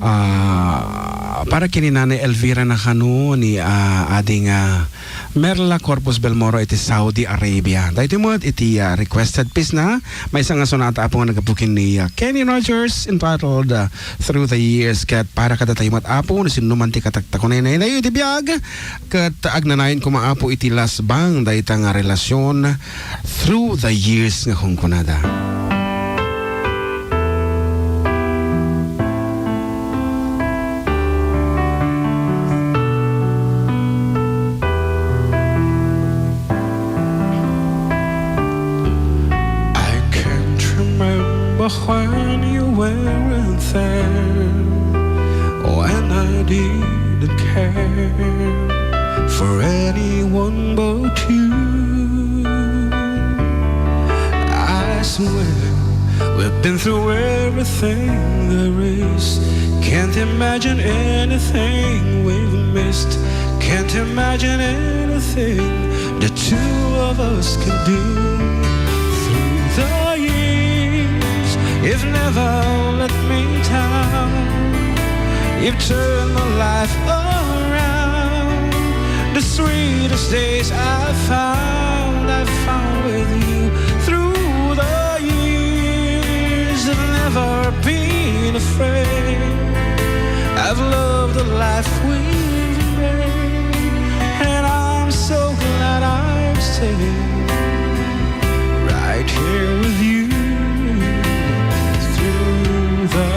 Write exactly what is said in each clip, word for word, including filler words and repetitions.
Ah, para ken ni Nanay Elvira Nakano ni, ah, Ading, ah, Merla Corpus Belmoro iti Saudi Arabia. Daytoy met iti, ah, requested piece na maysa nga sonata, Apo, nga naggapu ken ni, ah, Kenny Rogers, entitled, ah, Through the Years. Ket para kadatayo met, Apo, no sinno man ti kataktakunaynaynayo iti biag, ket agnanayon koma, Apo, iti lasbang dayta nga relasyon through the years nga kunkunada. I can't remember when you weren't there, when I didn't care for anyone but you. I swear we've been through everything there is. Can't imagine anything we've missed. Can't imagine anything the two of us can do. Through the years, you've never let me down. You've turned my life around. The sweetest days I found, I found with you. Through the years, I've never been afraid. I've loved the life we've made, and I'm so glad I've stayed right here with you through the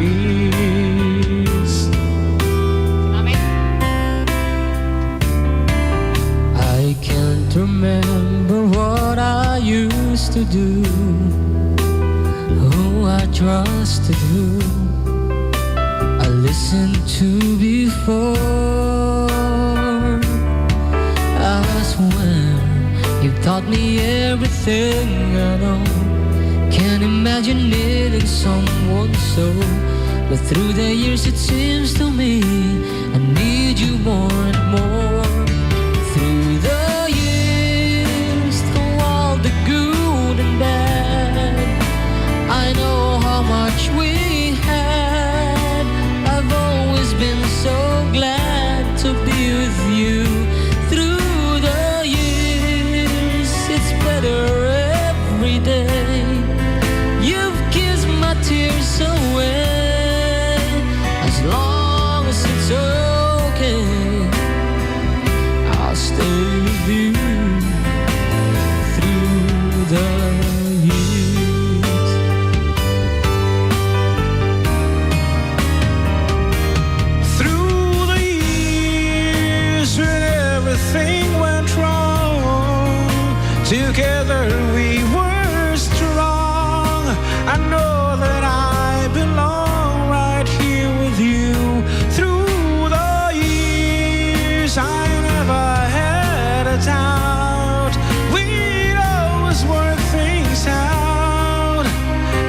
years. I can't remember what I used to do, who I trusted, who I listened to before. I swear you taught me everything I know. Can't imagine needing someone so, but through the years it seems to me I need you more and more. Through the years, through all the good and bad, I know how much we had. I've always been so glad to be with you. Through the years, it's better every day. You've kissed my tears away. As long as it's okay, I'll stay with you through the years. Through the years when everything went wrong, together we were strong. I know that I belong right here with you. Through the years, I never had a doubt. We'd always work things out.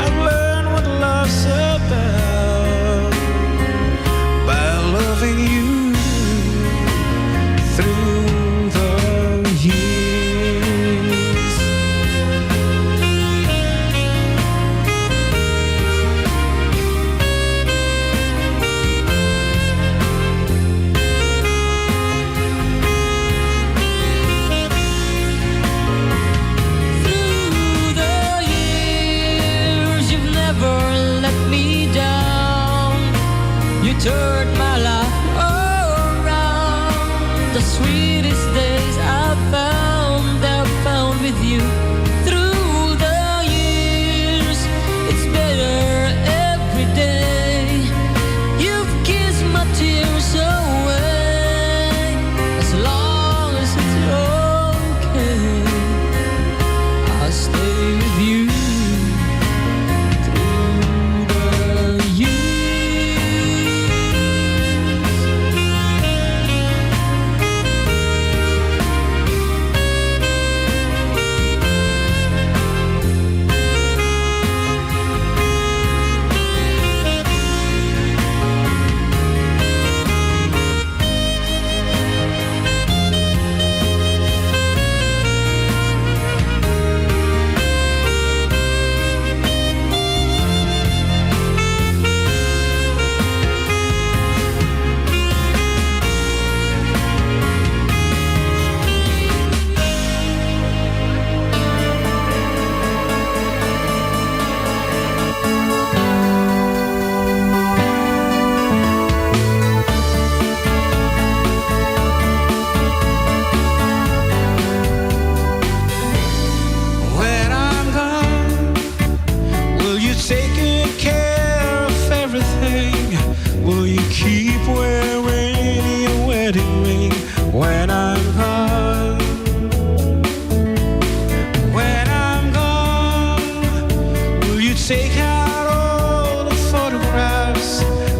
I've learned what love's about by loving you through the years. Through the years, you've never let me down. You turned my life around. The sweetest days I found, I found with you. Through the years, it's better every day. You've kissed my tears away. As long as it's okay, I'll stay with you through the years.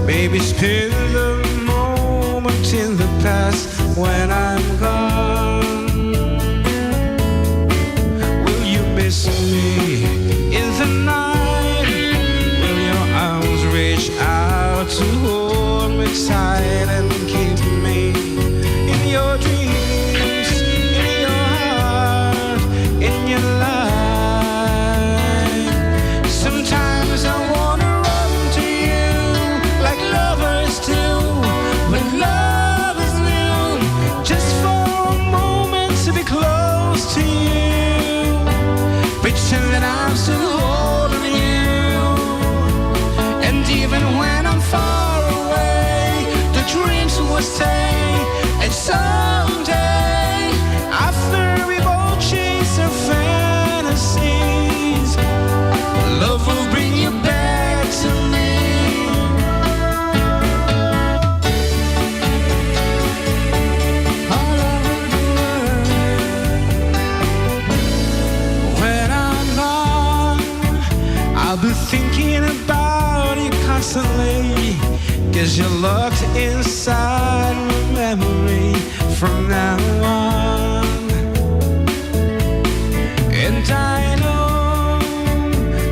Baby, spend the moment in the past when I'm gone. Will you miss me in the night? Will your arms reach out to hold me tight and keep me in your dreams, in your heart, in your life? Sometimes I wanna run to you like lovers do when love is new, just for a moment to be close to you. Pretend that I'm still holding you. And even when I'm far away, the dreams will stay. And someday, after we both chase our fantasies, love will bring you back to me. All over the world. When I'm gone, I'll be thinking about you constantly, 'cause you're locked inside my memory from now on. And I know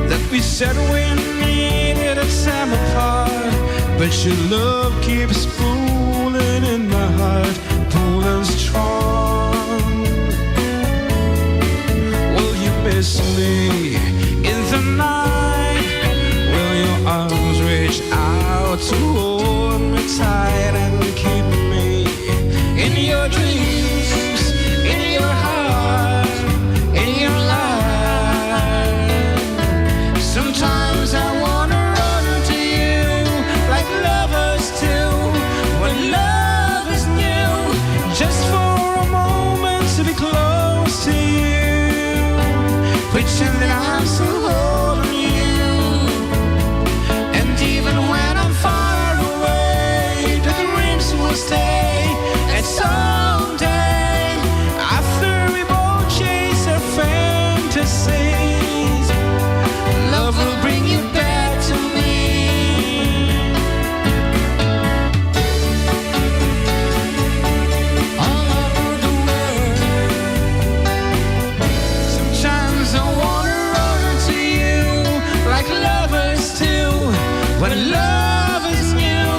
that we said we needed a time apart, but your love keeps pulling in my heart, pulling strong. Will you miss me in the night? Will your arms reach out to hold me tight and keep me in your dreams, in your heart, in your life? Sometimes I wanna run to you like lovers do when love is new, just for a moment to be close to you. Pretend that I'm still holding you. And even when I'm far away, the dreams will stay. And someday, after we both chase our fantasies, love will bring you back to me. All over the world. Sometimes I wanna run to you like lovers do when love is new,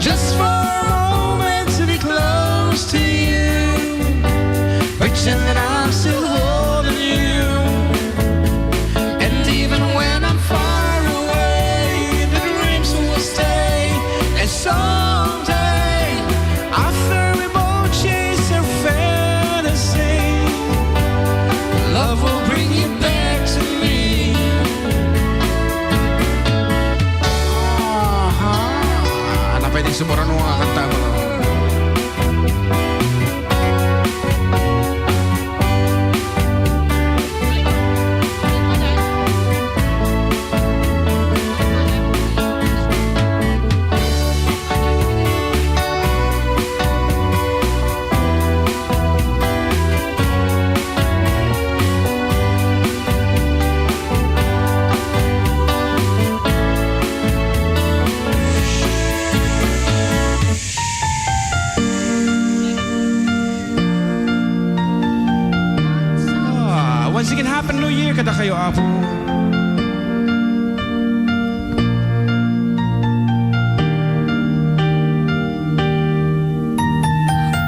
just for a moment to be close to you. Pretend that I'm still holding you. And even when I'm far away, the dreams will stay. And someday, after we both chase our fantasy, love will bring you back to me. Aha. Ano pwede sumurano nga kanta mo? Ah, once again, Happy New Year kadakayo, Apo.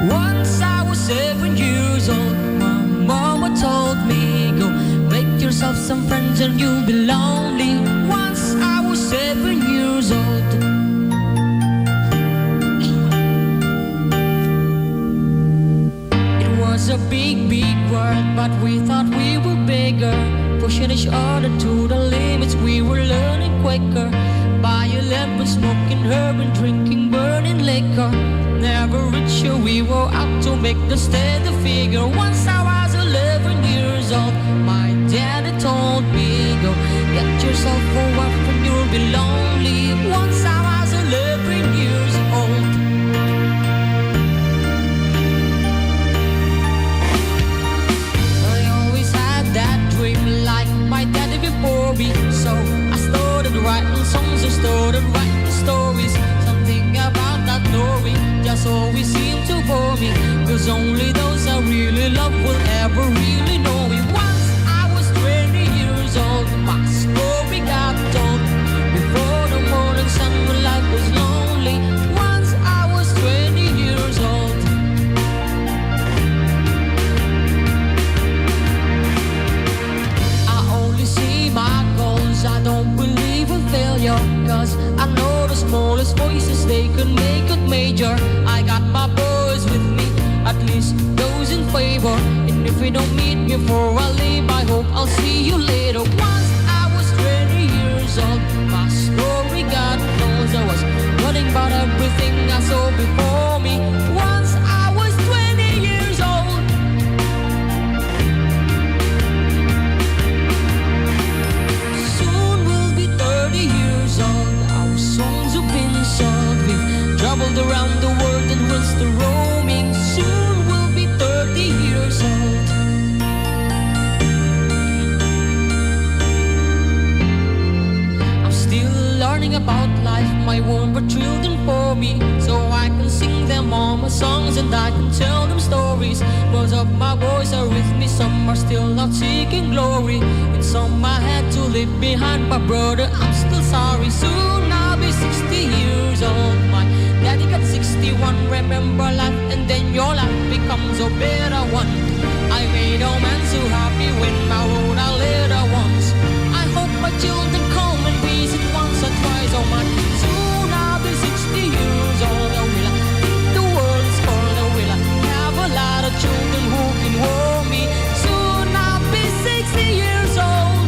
Once I was seven years old, my mama told me, "Go make yourself some friends and you'll be lonely." Once I was seven years old. It was a big, big world, but we thought we were bigger. Pushing each other to the limits, we were learning quicker. By eleven, smoking herb and drinking burning liquor. Never richer, we were out to make the steady figure. Once I was eleven years old, my daddy told me, "Go get yourself a wife and you'll be lonely." Once I was eleven years old. I always had that dream like my daddy before me. So I started writing songs, I started writing stories. So I know the smallest voices, they can make it major. I got my boys with me, at least those in favor. And if we don't meet before I leave, I hope I'll see you later. Once I was twenty years old, my story, God knows, I was running about everything I saw before me. Once I was twenty years old. Soon we'll be thirty years old. Our songs have been sold. We've traveled around the world and we're still roaming. Soon we'll be thirty years old. I'm still learning about life. My own were children for me, so I can sing them all my songs and I can tell them stories. Most of my boys are with me, some are still out seeking glory. With some I had to leave behind, but brother, I'm still sorry. Soon I'll be sixty years old. My daddy got sixty-one. Remember life, and then your life becomes a better one. I made all men so happy when I wrote our little ones. I hope my children come and visit once or twice a month. Soon I'll be sixty years old. I will think the world is cold. I will have a lot of children who can warm me. Soon I'll be sixty years old.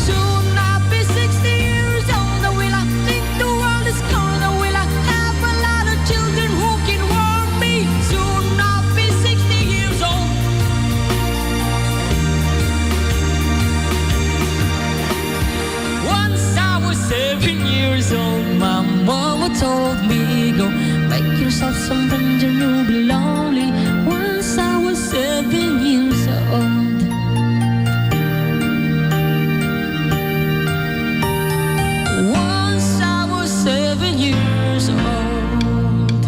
Soon I'll be sixty years old. I will think the world is cold. I will have a lot of children who can warm me. Soon I'll be sixty years old. Once I was seven years old, my mama told me, "Go make yourself some friends and you'll be lonely." Once I was seven years old. Once I was seven years old.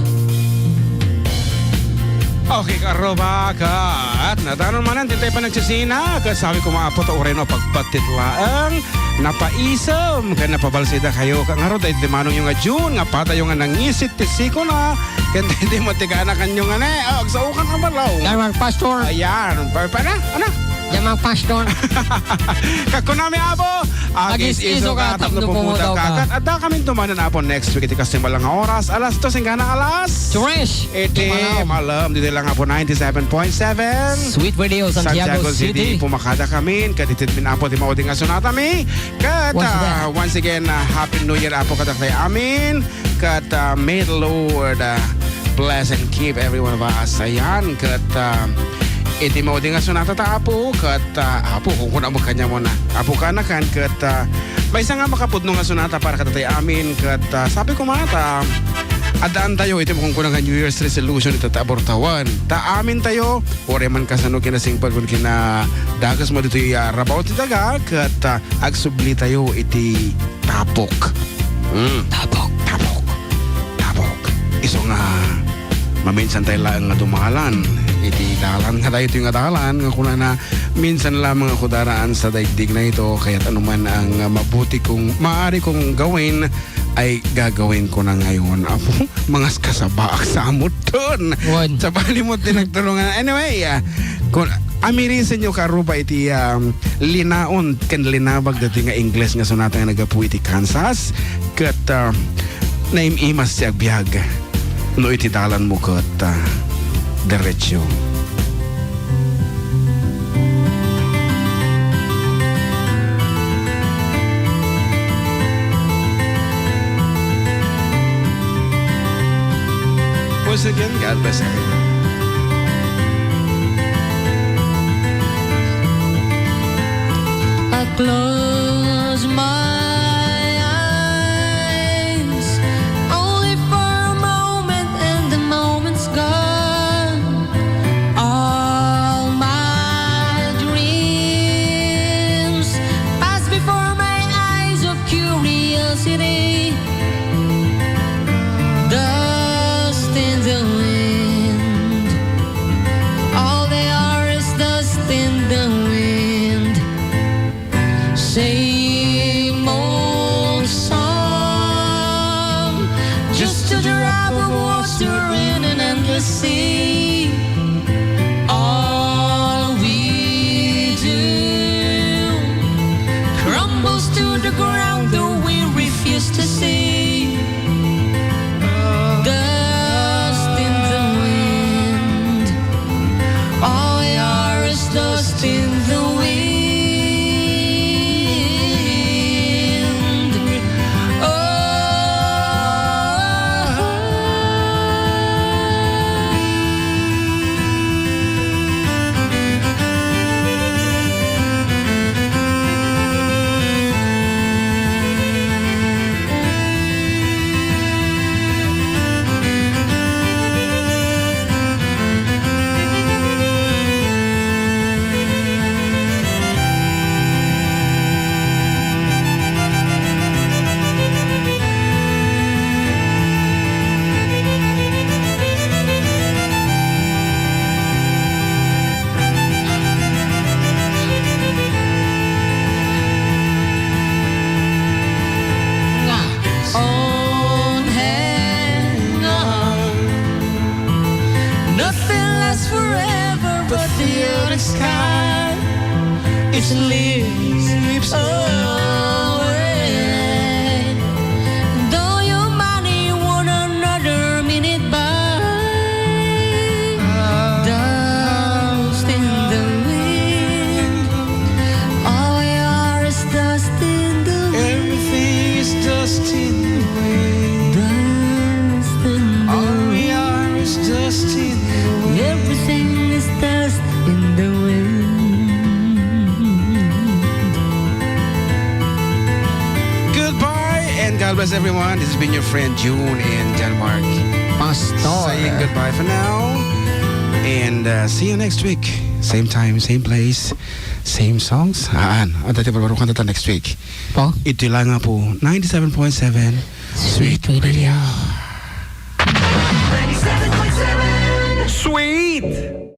Okay, karuba, ket nadanon manen ti tay panagsisina, ket sabi ko, Apo, ta uray no pagpattit laeng, napaisem, ket napabalsidakayo. Ket ngarud, daydi manongyo nga June, nga padayo nga nangisit ti sikona, ket daydi met ti kaanakanyo nga ne, oh, agsaokan a balaw. Damag, Pastor. Ayan, pa, pa, na, ano? Damag, Pastor. Ket kunami, Apo, agis-iso ka tapno pumudawka. Ket addakaminto manen, Apo, next week iti kastoy met la nga oras, alas dos inggana alas tres. Iti malem, ditoy lang, Apo, ninety-seven point seven Sweet Radio, Santiago City. Pumakadakamin, ket iti min, Apo, ti maudi nga sonatami. Ket, ah, once again, ah, Happy New Year, Apo, kadaktayo amin. Ket, ah, may the Lord, ah, bless and keep every one of us. Ayan, ket, ah, iti maudi nga sonata ta, Apo, ket, ah, Apo, kunkunam kaniamon, Apo, kaanakan, ket, ah, maysa nga makapudno nga sonata para kadatayo amin, ket, ah, sabi ko met, ah, addaantayo iti makunkuna nga New Year's resolution ita ti abortawan. Ta amintayo, uray man kasano kinasingpet ken kinadagus mo ditoy, ah, rabaw ti daga, ket, ah, agsublitayo iti tapok. Mm. Tapok. Tapok. Tapok. Isu nga, maminsan tayo laeng nga dumalan iti dalan nga daytoy nga dalan nga kunana, minsan lamang a kudaraan sa daigdig na ito, kaya't anuman ang mabuti kong, maaari kong gawin, ay gagawin ko na ngayon. Apo, mangaskasaba, agsamot ton. Wen. Sabali mo ti nagtulongan. Anyway, ah, kun, amirisenyo karuba iti, um, linaon ken linabag dati nga Ingles nga sonata nga naggapu iti Kansas. Ket, ah, naim-imas ti agbiag no iti dalanmo ket, ah, derecho. Once again, God bless everyone. I close my eyes only for a moment, and the moment's gone. All my dreams pass before my eyes of curiosity. Dust in the wind. All they are is dust in the wind. Same old song, just a drop of water in an endless sea. All we do Sleeps away. Though you money one another minute by. Dust in the wind. All we are is dust in the wind. Everything is dust in the wind. Dust in the All we are is dust in the wind. Everything is dust in the wind. Goodbye and God bless everyone. This has been your friend June in Denmark. Pastor. Saying goodbye for now. And uh, see you next week. Same time, same place, same songs. Aan, adda ti barbarukanta next week. Po? Itoy lang nga po, ninety-seven point seven Sweet Radio. Sweet!